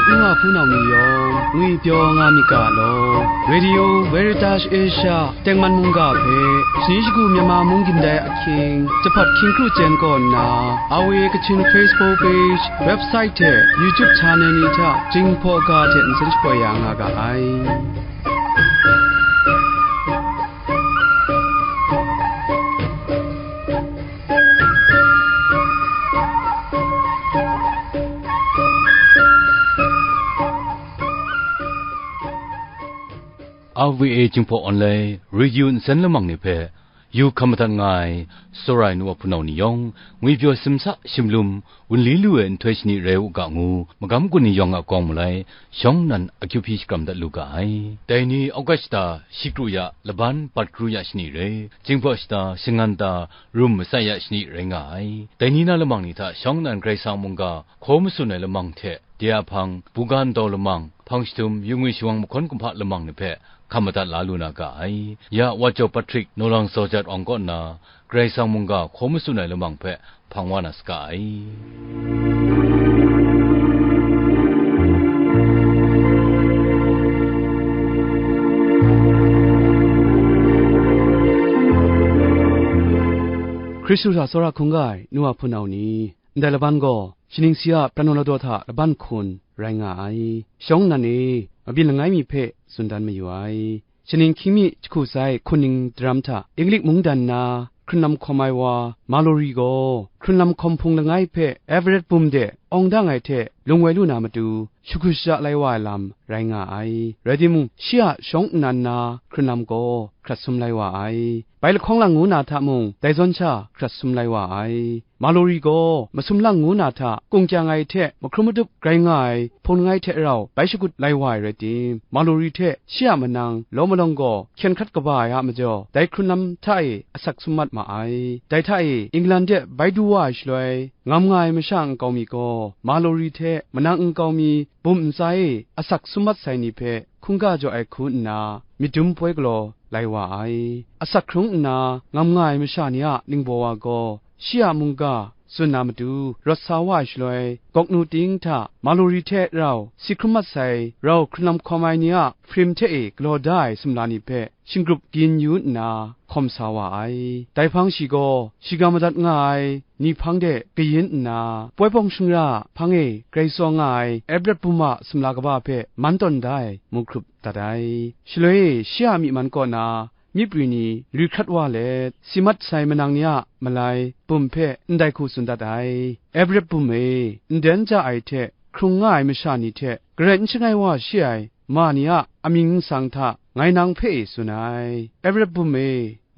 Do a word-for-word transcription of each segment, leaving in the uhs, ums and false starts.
nu wa hpunau ni yawng ngwipyaw nga myit ga law. Radio Veritas Asia tengman mungga hpe, shani shagu Myanmar mung gindai ahkying, jahpawt hkying kru chyen kaw nna, R V A Kachin Facebook page, website hte YouTube channel ni hta Jinghpaw ga hte nsen shapoi ya nga ga ai. R V A Jinghpaw Online Radio nsen lamang ni hpe yu hkam madat nga ai, tsawra ai nu wa hpunau ni yawng, ngwipyaw simsa shimlum, wunli lu ai nhtoi shani rai u ga ngu, magam gun ni yawng a kawng malai, shawng nnan akyu hpyi shakram dat lu ga ai. Dai ni August shata shi kru ya laban bat kru ya shani rai, Jinghpaw shata shangan ta rum matsat ya shani rai nga ai. Dai ni na lamang ni hta shawng nnan Karai Kasang mungga hkaw matsun ai lamang hte, de a hpang, buga ndaw lamang, hpang shadum, yu ngwi shawang mahkawn kumhpa lamang ni hpe hkam madat la lu na ga ai. Ya Wa Jaw Patrick, Nolang Zawjat Awng kaw nna, Karai Kasang mungga hkaw matsun ai lamang hpe hpang wa na saga ai. Hkristu hta tsawra hkungga ai nu wa hpunau ni, ndai laban gaw, shaning si a pran naw ladaw hta laban hkun rai nga ai. Shawng nnan e, mabyin langai mi hpe tsun dan mayu ai. Shaning hkying mi jahku sai hkuning daram hta Inglik mungdan na hkrunlam hkawm ai wa Malori gaw, hkrunlam hkawm hpung langai hpe Everett bum de awng dang ai hte lung woi lu na matu, shahku shaja lai wa ai lam rai nga ai. Rai timung, shi a shawng nnan na hkrunlam gaw hkrat sum lai wa ai. Bai lahkawng lang ngu na hta mung, dai zawn sha hkrat sum lai wa ai. Malori gaw masum lang ngu na hta kung kyang ai hte mahkrum madup grai nga ai hpung langai hte rau bai shagut lai wa ai rai tim, Malori hte shi a manang law malawng gaw hkyen hkrat kaba ai a majaw, dai hkrunlam hta e asak sum mat ma ai. Dai hta e England de bai du wa ai shaloi, ngam nga ai masha nkau mi gaw Malori hte manang nkau mi bum ntsa e asak sum mat sai ni hpe hkungga jaw ai hku nna, myit dum poi galaw lai wa ai. Asak hkrung nna ngam nga ai masha ni a ningbaw wa gaw, shi a mungga tsun na matu rawt sa wa ai shaloi, gawknu ting hta Malori hte rau si hkrum mat sai rau hkrunlam hkawm ai ni a hprim hte e galaw da ai sumla ni hpe shinggrup gin yu nna hkawm sa wa ai. Dai hpang shi gaw, shiga madat nga ai ni hpang de kayin nna, poi bawng shingra hpang e grai tsaw nga ai Ebret bum a sumla kaba hpe man tawn da ai mu hkrup dat ai. Shaloi e shi a myi man kaw na myit pri ni ri hkrat wa let, si mat sai manang ni a malai bum hpe ndai hku tsun dat ai. Ebret bum e, nden ja ai hte hkrung nga ai masha ni hte garai n shangai wa shi ai ma ni a amying nsang hta ngai nang hpe e tsun ai. Ebret bum e,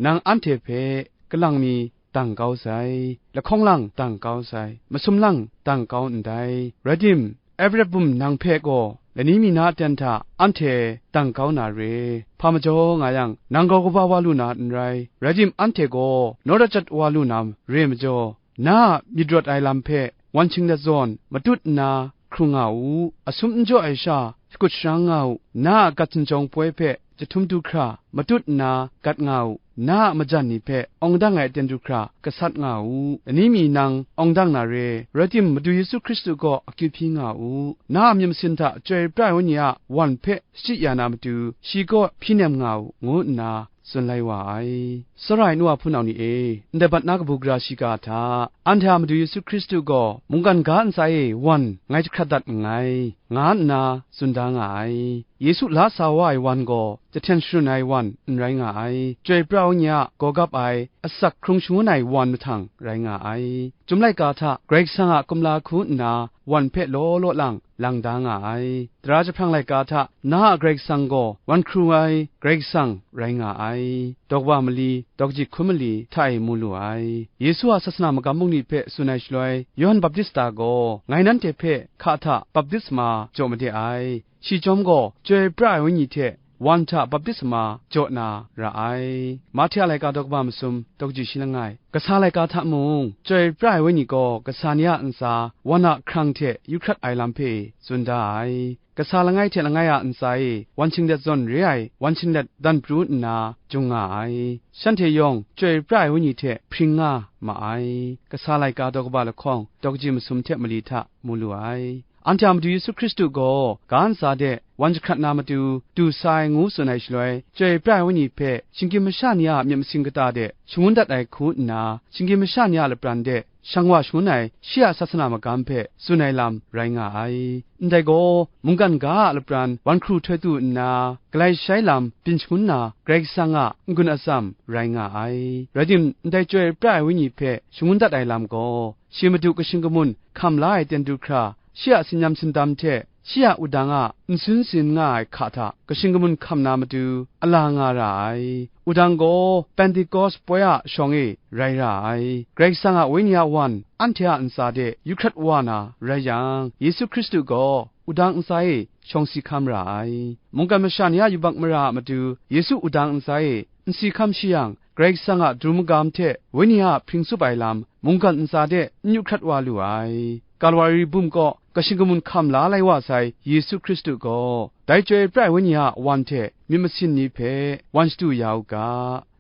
nang anhte hpe kalang mi dang kau sai, lahkawng lang dang kau sai, masum lang dang kau ndai. Rai tim, Ebret bum nang hpe gaw lani mi na aten hta anhte dang kau na re. Hpa majaw nga yang, nang grau kaba wa lu na n rai. Rai tim, anhte gaw naw dat jat wa lu na re majaw, na a myit rawt ai lam hpe wan shinglet zawn matut nna hkrung nga u. Asum n jaw ai sha shakut sharang nga u. Na a gat jinjawng poi hpe jahtum du hkra matut nna gat nga u. Na a majan ni hpe awng dang ai aten du hkra gasat nga u. Lani mi nang awng dang na re, rai tim, Madu Yesu Hkristu gaw akyu hpyi nga u. Na a myit masin hta Chyoi pra ai Wenyi a wan hpe shachyi ya na matu, shi kaw hpyi nem nga u, ngu nna tsun lai wa ai. Tsawra ai nu wa hpunau ni e, ndai bat na kabu gara shiga hta, anhte a Madu Yesu Hkristu gaw mungkan ga ntsa e wan ngai jahkrat dat nngai, nga nna tsun da nga ai. Yesu la sa wa ai wan gaw jahten sharun ai wan n rai nga ai. Chyoi pra ai Wenyi a gaw gap ai, asak hkrung shangun ai wan mahtang rai nga ai. Chyum laika hta Karai Kasang a kumla hku nna wan hpe law law lang lang da nga ai. Tara jahprang laika hta na a Karai Kasang gaw wan hkru ai Karai Kasang rai nga ai. Daw kaba mali, daw kaji hkun mali hta e mu lu ai. Yesu a sasana magam bungli hpe tsun ai shaloi, Yawhan Baptista gaw, "Ngai nanhte hpe hka hta baptisma jaw made ai. Shi chyawm gaw, Chyoi pra ai Wenyi hte wan hta baptisma jaw na ra ai." Mahte a laika daw kaba masum, daw kaji shi langai. Kasa laika hta mung, Chyoi pra ai Wenyi gaw kasa ni a ntsa wan a hkrang hte yu hkrat ai lam hpe tsun da ai. Kasa langai hte langai a ntsa e wan shinglet zawn re ai wan shinglet dan pru nna, jung nga ai. Shanhte yawng Chyoi pra ai Wenyi hte hpring nga ma ai. Kasa laika daw kaba lahkawng, daw kaji masum hte mali hta mu lu ai. Anhte a Madu Yesu Hkristu gaw ga ntsa de wan jahkrat na matu du sa ai ngu tsun ai shaloi, Chyoi pra ai Wenyi hpe shinggyim masha ni a myit masin kata de shangun dat ai hku nna, shinggyim masha ni a lapran de shang wa shangun ai shi a sasana magam hpe tsun ai lam rai nga ai. Ndai gaw, mungkan ga a lapran wan hkru htoi tu nna, galai shai lam byin shangun na Karai Kasang a n-gun atsam rai nga ai. Rai tim, ndai Chyoi pra ai Wenyi hpe shangun dat ai lam gaw, shi Madu kashing kamun hkam la ai ten du hkra, shi a tsin-yam tsindam hte shi a wudang a n sun sin nga ai hka hta kashing kamun hkam na matu ala nga ra ai. Wudang gaw Pentekost poi a shawng e rai ra ai. Karai Kasang a Wenyi a wan anhte a ntsa de yu hkrat wa na rai yang, Yesu Hkristu gaw wudang ntsa e shawng si hkam ra ai. Mungkan masha ni a yubak mara a matu Yesu wudang ntsa e n si hkam shi yang, Karai Kasang a dum magam hte Wenyi a hpring tsup ai lam mungkan ntsa de n yu hkrat wa lu ai. Kalwari bum kaw kashing kamun hkam la lai wa sai Yesu Hkristu gaw, dai Chyoi pra ai Wenyi a wan hte myit masin ni hpe wan shadu ya u ga.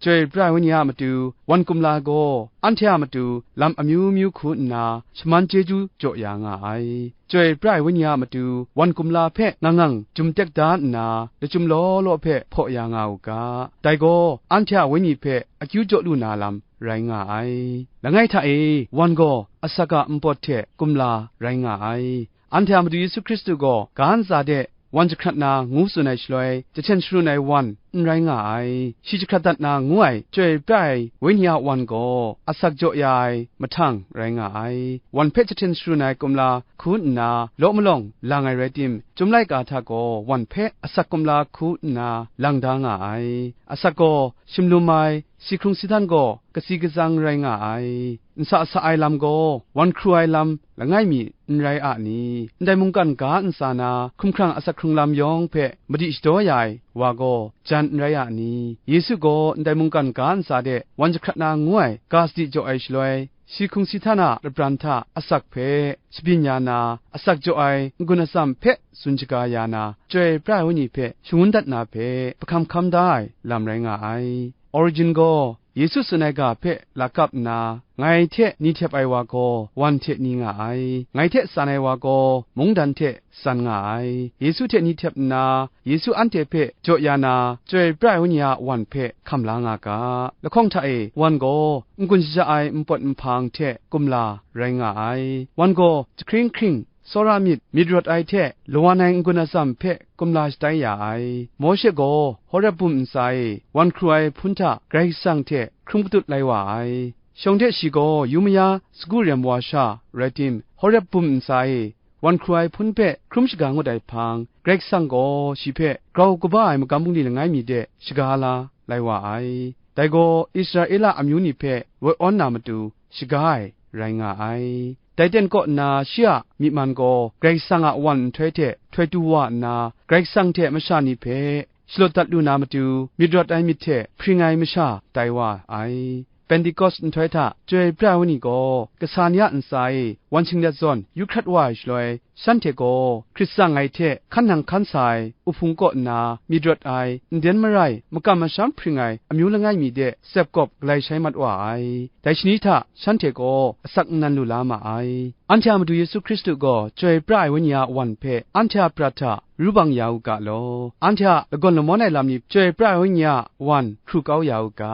Chyoi pra ai Wenyi a matu wan kumla gaw, anhte a matu lam amyu myu hku nna shaman chyeju jaw ya nga ai. Chyoi pra ai Wenyi a matu wan kumla hpe ngang ngang jum tek da nna, lachyum law law hpe hpaw ya nga u ga. Dai gaw, anhte a wenyi hpe akyu jaw lu na lam rai nga ai. Langai hta e, wan gaw asak a npawt hte kumla rai nga ai. Anhte a Madu Yesu Hkristu gaw ga ntsa de wan jahkrat na ngu tsun ai shaloi, jahten sharun ai wan n rai nga ai. Shi jahkrat dat na ngu ai Chyoi pra ai Wenyi a wan gaw, asak jaw ya ai mahtang rai nga ai. Wan hpe jahten sharun ai kumla hku nna law malawng lang ai rai tim, Chyum laika hta gaw wan hpe asak kumla hku nna lang da nga ai. Asak gaw shimlum ai, si hkrung si htan gaw katsi katsang rai nga ai. Nsa sa ai lam gaw wan hkru ai lam langai mi n rai a ni? Ndai mungkan ga ntsa na hkumhkrang asak hkrung lam yawng hpe madi shadaw ya ai wa gaw jan n rai a ni? Yesu gaw ndai mungkan ga ntsa de wan jahkrat na ngu ai ga sadi jaw ai shaloi, si hkrung si htan a lapran hta asak hpe shabyin ya na, asak jaw ai n-gun atsam hpe tsun shaga ya na, Chyoi pra ai Wenyi hpe shangun dat na hpe hpahkam hkam da ai lam rai nga ai. Origin gaw Yesu tsun ai ga hpe lakap nna, ngai hte ni htep ai wa gaw wan hte ni nga ai, ngai hte san ai wa gaw mungdan hte san nga ai. Yesu hte ni htep nna, Yesu anhte hpe jaw ya na, Chyoi pra ai Wenyi a wan hpe hkam la nga ga. Lahkawng hta e, wan gaw n-gun shaja ai npawt nhpang hte kumla rai nga ai. Wan gaw jahkring hkring, tsawra myit, myit rawt ai hte lawan ai n-gun atsam hpe kumla shatai ya ai. Mawshe gaw Horeb bum ntsa e wan hkru ai hpun hta Karai Kasang hte hkrum katut lai wa ai. Shawng de shi gaw yu maya sagu rem wa sha rai tim, Horeb bum ntsa e wan hkru ai hpun hpe hkrum shaga ngut ai hpang, Karai Kasang gaw shi hpe grau kaba ai magam bungli langai mi de shaga la lai wa ai. Dai gaw Israela amyu ni hpe woi awn na matu shaga ai rai nga ai. Dai ten kaw nna shi a myi man gaw Karai Kasang a wan nhtoi hte htoi tu wa nna, Karai Kasang hte masha ni hpe shalawt dat lu na matu myit rawt ai myit hte hpring ai masha tai wa ai. Pentekost nhtoi hta Chyoi pra ai Wenyi gaw kasa ni a ntsa e wan shinglet zawn yu hkrat wa ai shaloi, shanhte gaw Hkrit tsang ai hte hkan nang hkan sa ai uhpung kaw nna myit rawt ai, nden marai, makam masham hpring ai amyu langai mi de tsep kawp galai shai mat wa ai. Dai shani hta shanhte gaw asak nnan lu la ma ai. Anhte a Madu Yesu Hkristu gaw Chyoi pra ai Wenyi a wan hpe anhte a prat hta ru bang ya u ga law. Anhte a lagawn lamawn ai lam ni Chyoi pra ai Wenyi a wan hkru kau ya u ga.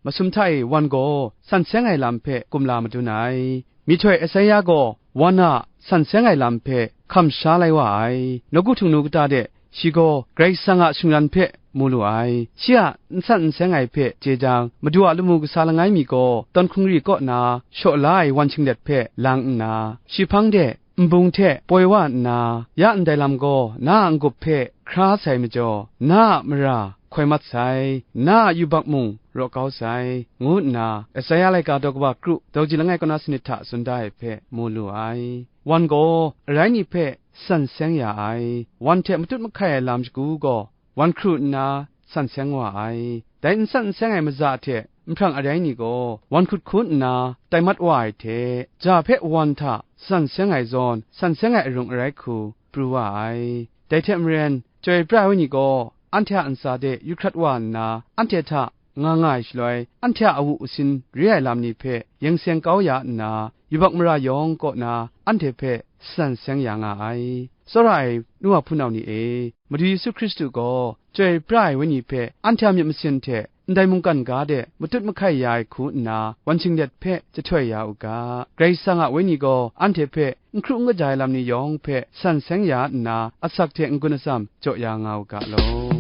Masum hta e wan gaw san seng ai lam hpe kumla madun ai. Myihtoi Esaia gaw wan a san seng ai lam hpe hkam sha lai wa ai. Nawku htingnu kata de shi gaw Karai Kasang a shingran hpe mu lu ai. Shi a n san n seng ai hpe chye jang, Madu a lamu kasa langai mi gaw tawn hkungri kaw na shaw la ai wan shinglet hpe lang nna, shi hpang de nbung hte poi wa nna, ya ndai lam gaw na a n-gup hpe hkra sai majaw, na a mara hkoi mat sai, na a yubak mung raw kau sai, ngu nna Esaia laika daw kaba kru, daw ji langai kaw na sanit hta tsun da ai hpe mu lu ai. Wan gaw arai ni hpe san seng ya ai. Wan hte matut mahkai ai lam shagu gaw wan hkru nna san seng wa ai. Dai n san n seng ai maza hte nhprang arai ni gaw wan hkut hkun nna tai mat wa ai hte, ja hpe wan hta san seng ai zawn, san seng ai arung arai hku pru wa ai. Dai hte maren, Chyoi pra ai Wenyi gaw anhte a ntsa de yu hkrat wa nna, anhte hta nga nga ai shaloi, anhte a awu asin re ai lam ni hpe yeng seng kau ya nna, yubak mara yawng kaw na anhte hpe shadan seng ya nga ai. Tsawra ai nu wa hpunau ni e, Madu Yesu Hkristu gaw Chyoi pra ai Wenyi hpe anhte a myit masin hte ndai mungkan ga de matut mahkai ya ai hku nna, wan shinglet hpe jahtoi ya u ga. Karai Kasang a Wenyi gaw anhte hpe n hkru n kaja ai lam ni yawng hpe shadan seng ya nna, asak hte n-gun atsam jaw ya nga u ga law.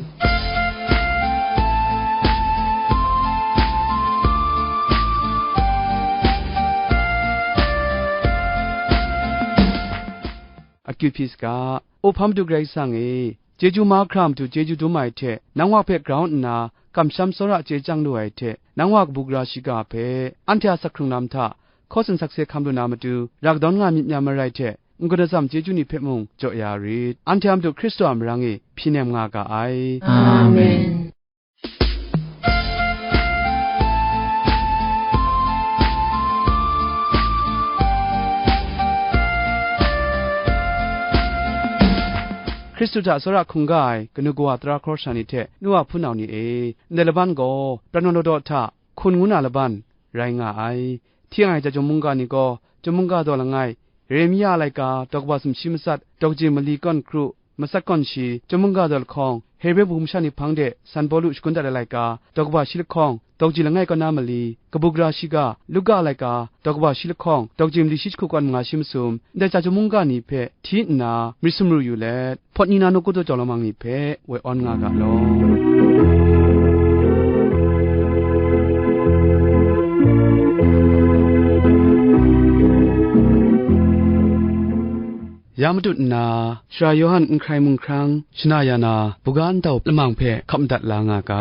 Akyu hpyi saga, O hpa Madu Karai Kasang e, chyeju mahkra matu chyeju dum ai hte, nang wa hpe grau nna kamsham tsawra chye chyang lu ai hte, nang wa kabu gara shiga hpe, anhte a sak hkrung lam hta, hkaw tsun sakse hkam lu na matu, ra kadawn nga myit myan marai hte, n-gun atsam chyeju ni hpe mung jaw ya rit. Anhte a Madu Hkristu a marang e hpyi nem nga ga ai. Amen. Hkristu hta tsawra hkungga ai kanu kawa tara hkawhkra ni hte nu wa hpunau ni e, ndai laban gaw pran wa law daw hta hkun ngu na laban rai nga ai. Hti ai chyum mungga ni gaw, chyum mungga daw langai, Yeremia a laika, daw kaba sumshi matsat, daw kaji mali kawn kru, matsat kawn shi, chyum mungga daw lahkawng, Hebre bungmasha ni hpang de San Pawlu shagun dat ai laika, daw kaba shi lahkawng, daw kaji langai kaw na mali, kabu gara shiga, Luka a laika, daw kaba shi lahkawng, daw kaji mali shi jahku kawn manga shi masum, ndai chyum mungga ni hpe hti nna myit sumru yu let, hpawt ni na nawku daw jau lamang ni hpe woi awn nga ga law. Ya matut nna, Sara Yawhan n hkrai mung hkrang, shana ya na, buga ntau lamang hpe hkap madat la nga ga.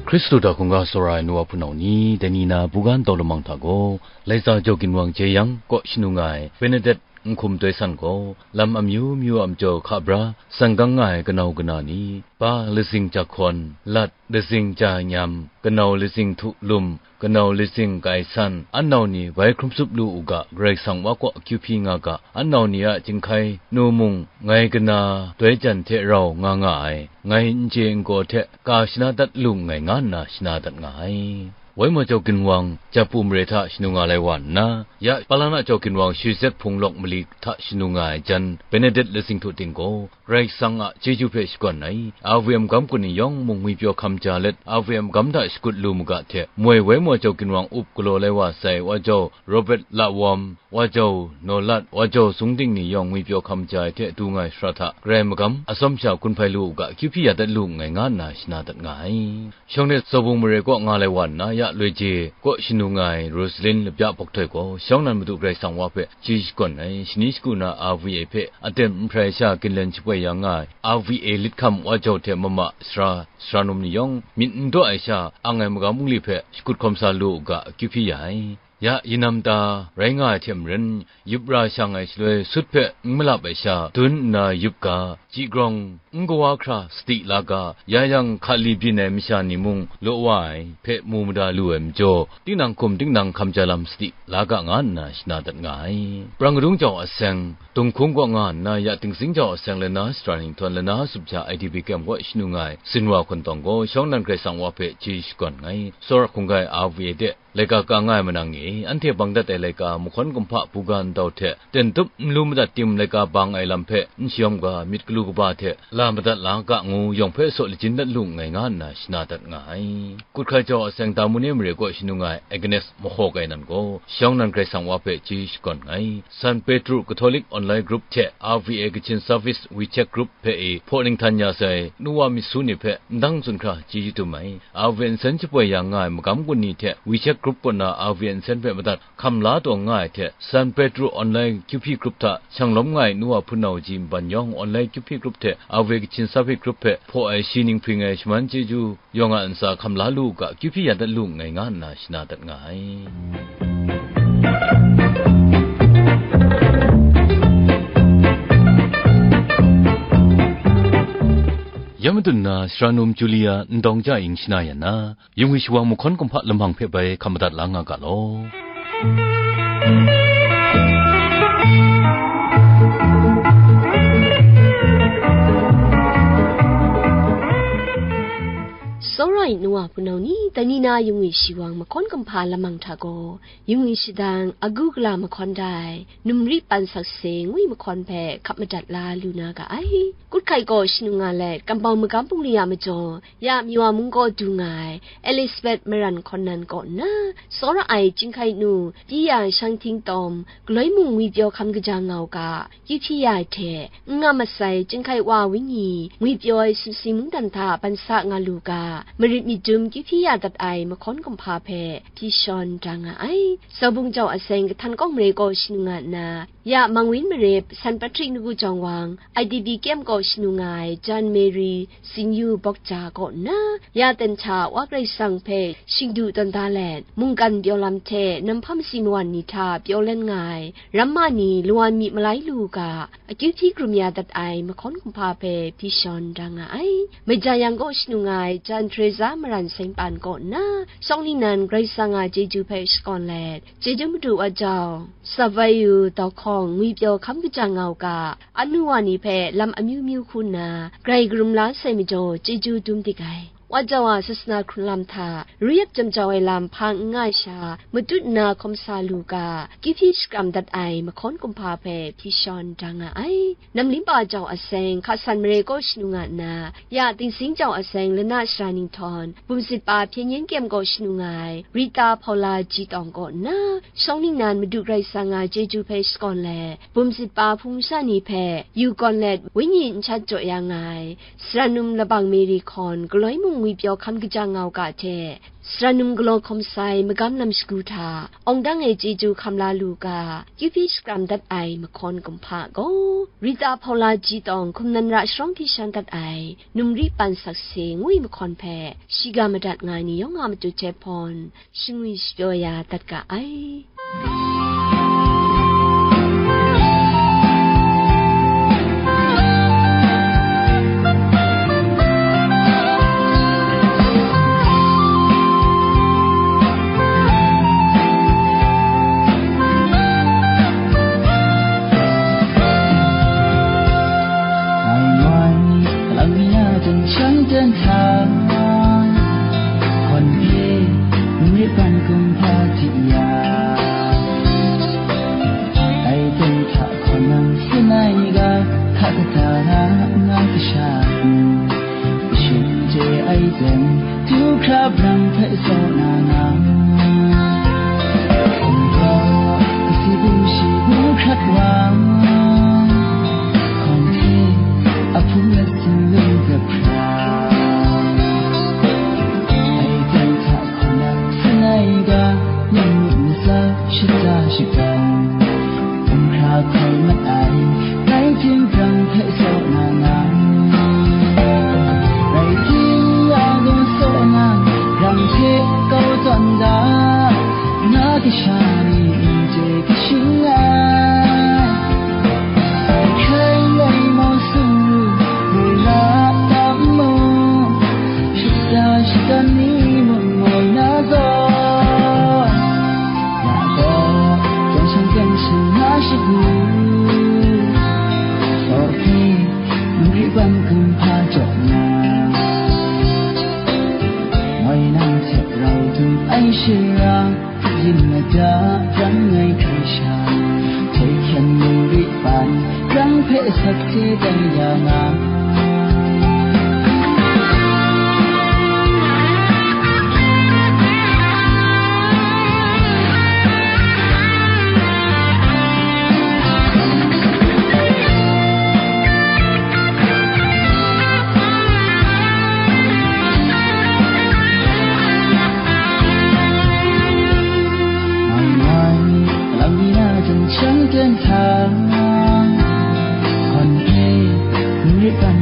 Hkristu hta hkungga tsawra ai nu wa hpunau ni, dai ni na buga ntau lamang hta gaw, Laisa Jaw Ginwang jeyang kaw shanu nga ai Benedict Nhkum Toi San gaw, lam amyu myu a majaw hka bra, sang gang nga ai kanau kana ni, pa lazing jahkawn, lat lazing ja nyam, kanau lazing htu lum, kanau lazing kai san, anau ni bai hkrum tsup lu u ga, Karai Kasang wa kaw akyu hpyi nga ga, anau ni a jinghkai nu mung, ngai kana doi jan hte rau nga nga ai, ngai n chye n gaw hte ka shana dat lu nngai, nga nna shana dat nga ai. Wai Majaw Ginwang, Japu mare hta shanu nga lai wa nna, ya Palana Jaw Ginwang Shizet Hpung Lawk mali hta shanu nga ai jan, Benedict Lazing Htu Ting gaw, Karai Kasang a chyeju hpe shakawn ai, R V M gam kun ni yawng mung ngwipyaw hkam ja let, R V M gam hta shakut lu mu ga hte, moi Wai Majaw Ginwang up galaw lai wa sai, Wa Jaw Robert Lawawm, Wa Jaw Nawlat, Wa Jaw Sung Ting ni yawng ngwipyaw hkam ja ai hte du nga ai shara hta, Karai magam atsawm sha hkun hpai lu u ga, akyu hpyi ya dat lu nngai, nga nna shana dat nga ai. Shawng de Zawbung mare kaw nga lai wa nna, ya loi je kaw shanu nga ai Rosalin Labya Hpawk Htoi gaw, shawng nan Madu Karai Kasang wa hpe chyeju shakawn ai, shani shagu na R V A hpe aten nhprai sha ginlen shapoi ya nga ai, R V A lit hkam Wa Jaw hte mama sara, sara num ni yawng, myit n daw ai sha, ang ai magam hkungli hpe shakut hkawm sa lu u ga, akyu hpyi ya ai. Ya, yinam ta rai nga ai hte maren, yup ra shang ai shaloi, sut hpe n malap ai sha, dun nna yup ga, chyi grawng, n kawa hkra sadi la ga, ya yang hkali byin ai masha ni mung law wa ai hpe mu mada lu ai majaw, tinang hkum tinang hkam ja lam sadi la ga, nga nna shana dat nga ai. Prang kadung jau aseng, Dunghkung kaw nga nna, ya Tingzing jau aseng lana sara nhtawm lana sumsha I D P camp kaw shanu nga ai Sinwa Hkuntawng gaw, shawng nan Karai Kasang wa hpe chyeju shakawn ai, tsawra hkungga ai R V A de, laika ka nga ai manang e, anhte bang dat ai laika, mahkawn kumhpa buga ntau hte, ten tup n lu madat tim laika bang ai lam hpe n shayawm ga, myit galu kaba hte la madat la ga ngu, yawng hpe saw lajin dat lu nngai, nga nna shana dat nga ai. Kut hkrai jau aseng Tamune mare kaw shanu nga ai Agnes Mahkaw Kai nan gaw, shawng nan Karai Kasang wa hpe chyeju shakawn ai. San Petru Catholic Online Group hte R V A Kachin Service WeChat Group hpe e hpaw ninghtan ya sai, nu wa myit su ni hpe ndang tsun hkra chyeju dum ai. R V A nsen shapoi ya nga ai magam kun ni hte WeChat Group kaw na R V A nsen hpe madat hkam la taw nga ai hte, San Petru Online Q P Group hta shanglawm nga ai nu wa hpunau ji nban yawng, Online Q P Group hte R V A Kachin Service Group hpe hpaw ai shi ning hpring ai shaman chyeju yawng a ntsa hkam la lu u ga, Q P ya dat lu nngai, nga nna shana dat nga ai. Ya madun na, sara num Julia Ndawng Ja Ing shana yan na, yung hwi shawang mahkawn kumhpa lamang hpe bai hkam madat la nga ga law. Rai nna, hpunau ni, dai ni na yungwi shiwang mahkawn kumhpa lamang hta gaw, yungwi shadang agu gala mahkawn dai, numri pan sakse ngwi mahkawn hpe hkap madat la lu na ga ai. Kut hkai gaw shanu nga let, kambau magam bungli a majaw, ya Miwa mung kaw du nga ai, Elizabeth Maran hkawn nan kaw nna, tsawra ai chyinghkai nu, pyi ya shang hting tawm, galoi mung ngwipyaw hkam kaja nga u ga, kyu hpyi ya ai hte, n nga masai chyinghkai wa wenyi, ngwipyaw ai sumsi mungdan hta ban sa nga lu ga, marit myit dum kyu hpyi ya dat ai mahkawn kumhpa hpe hpyi shawn da nga ai. Saubung jau aseng kahtan kawng mare kaw shanu nga nna, ya Mangwin Marip, San Patrik Nagu Jawng Wang, I D P kyem kaw shanu nga ai Jan Mary, Tsin Yu Bawk Ja kaw nna, ya ten hta Wa Karai Kasang hpe shingdu tawn da let, mungkan pyaw lam hte namhpa masi mawan ni hta pyaw len nga ai ramma ni lawan mi malai lu u ga, akyu hpyi hkrum ya dat ai mahkawn kumhpa hpe hpyi shawn da nga ai. Maja yang kaw shanu nga ai Jan Teresa Maran Seng Pan kaw nna, shawng ningnan Karai Kasang a chyeju hpe shakawn let, chyeju madu wa jau, Savaiu Dau Hkawng ngwipyaw hkam kaja nga u ga, anu wa ni hpe lam amyu myu hku nna, grai karum la sai majaw chyeju dum dik ai. Wa jau a sasana hkrun lam hta, ruyep jam jau ai lam hpa n nga ai sha, matut nna hkawm sa lu ga, kyu hpyi shakram dat ai mahkawn kumhpa hpe hpyi shawn da nga ai. Namlimpa jau aseng, hka san mare kaw shanu nga nna, ya Tingsing jau aseng, lana shara ninghtawng, bumsit pa hpyen yen kyem kaw shanu nga ai, Rita Hpaula Ji Tawng kaw nna, shawng ningnan Madu Karai Kasang a chyeju hpe shakawn let, bumsit pa hpung masha ni hpe yu kawn let, wenyi n shat jaw ya nga ai, Saranum Labang Mary hkawn, galoi mung ngwipyaw hkam kaja nga u ga hte, Saranum galaw hkawm sai magam lam shagu hta, awng dang e chyeju hkam la lu ga, kyu hpyi shakram dat ai mahkawn kumhpa gaw, Rita Hpaula Ji Tawng hkum nan ra sharawng hpyi shawn dat ai, numri pan sakse ngwi mahkawn hpe, shiga madat nga ai ni yawng a matu hte hpawn, shangwi shapyaw ya dat ga ai. Ngai ngai, kalang mi na jan shang jan sa, hkawn hpe, nit ban kumhpa hti ya. Dai jan hta hkawn nang sin ai ga, hka kata na nga kasha, shim je ai jan, du hkra brang hpe saw na nga. Hkum gaw, kasi bungshi bu hkrat wa, hkawng hte a hpung let sin lung zep hkra. Dai jan hta hkawn nang sin ai ga, nang myit ntsa shata shakran, hkum hkra hkawn mat ai, dai hte brang hpe saw na nga. Rai timung, a gaw saw na, brang hte kau tawn ga, na kasha ni n chye hkashing ai. Hkai lai mau sung lu, woi la tam mu, shata shatan ni mung moi na zawn, ya gaw, jan shang jan shang na shagu, saw hpe, numri ban kumhpa jaw na, moi nang hte rau dum ai shara, yin mada brang ai hkrai sha, hte hkyen numri ban, brang hpe sakse tai ya nga. Ngai ngai, kalang mi na jan shang ten sa, hkawn hpe, nrit ban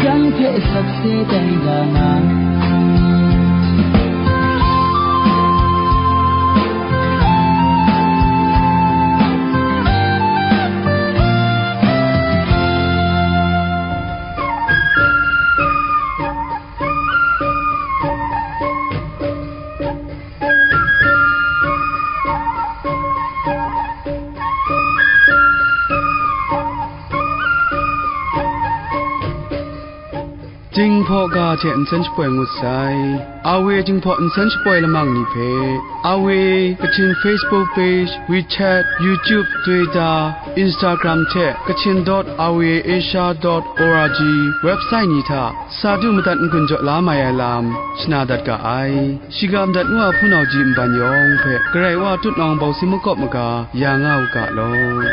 Yang hpe sakse tai nga na. Jinghpaw ga hte nsen shapoi ngut sai. Awe Jinghpaw nsen shapoi lamang ni hpe, Awe Kachin Facebook page, WeChat, YouTube, Twitter, Instagram hte Kachin dot awe asia dot org website ni hta sa du madat n-gun jaw la mai ai lam shana dat ga ai. Shiga madat ngu a hpunau ji nban yawng hpe Karai Wa tutnawng bawsi makawp maga ya nga u ga law.